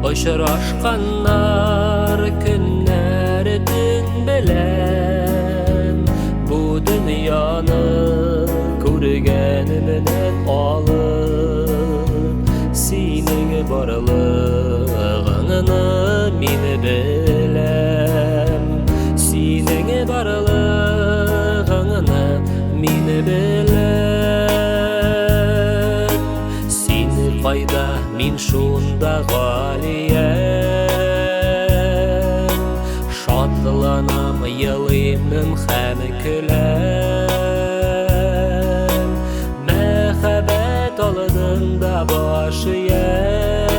Очрашканнар көннәр төн белән, бу дөньяны күргәнемнән алып, синең барлыгыңны мин беләм, синең барлыгыңны мин беләм. Син кайда, мин шунда, Галиям, шатланам, елыймын һәм көләм. Мәхәббәт алдында баш иям,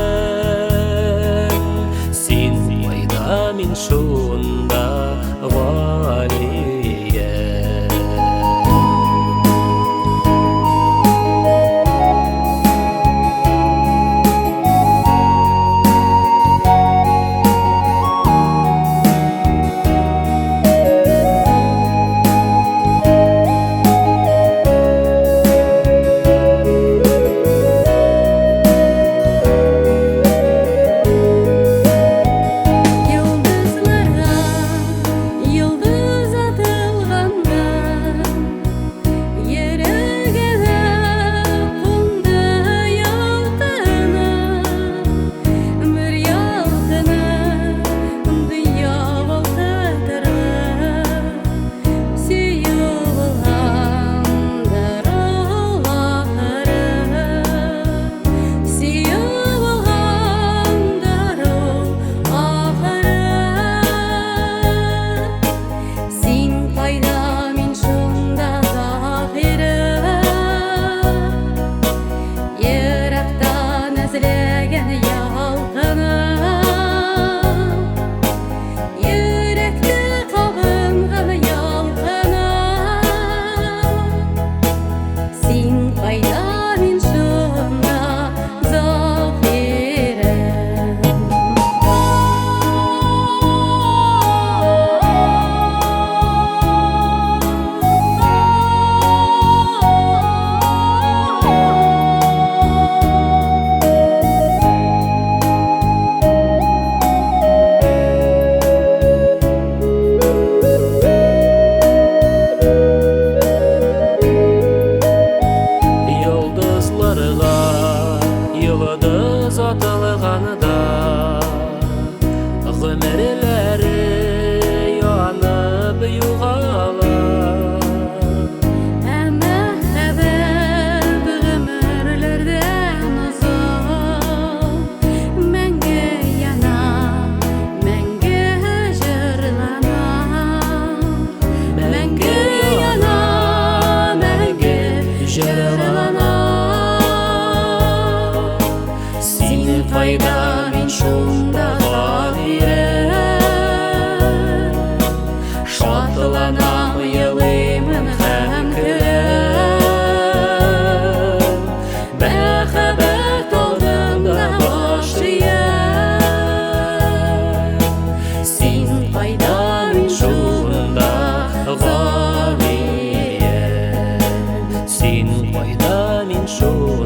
син кайда, мин шунда, Галиям. Yıldızlara yıldız atılganda, Yüreğe kondu yalkını, Bir yalkını dünya balkıtırır, Сөю булгандыр ул ахыры, Сөю булгандыр ул ахыры. Син кайда, мин шунда, Заһирым, Ерактан эзләгән ялкыным, Йөрәктә кабынган ялкыным. Син кайда, мин шунда, Заһирым. Йолдызларга йолдыз атылганда, гомерләре янып югала. Ә мәхәббәт гомерләрдән озак, Мәңге яна, мәңге җырлана. Мәңге яна, мәңге җырлана. Син кайда, мин шунда, Галиям, шатланам, елыймын һәм көләм. Мәхәббәт алдында баш иям, син кайда, мин шунда, Галиям. Син кайда, мин шунда.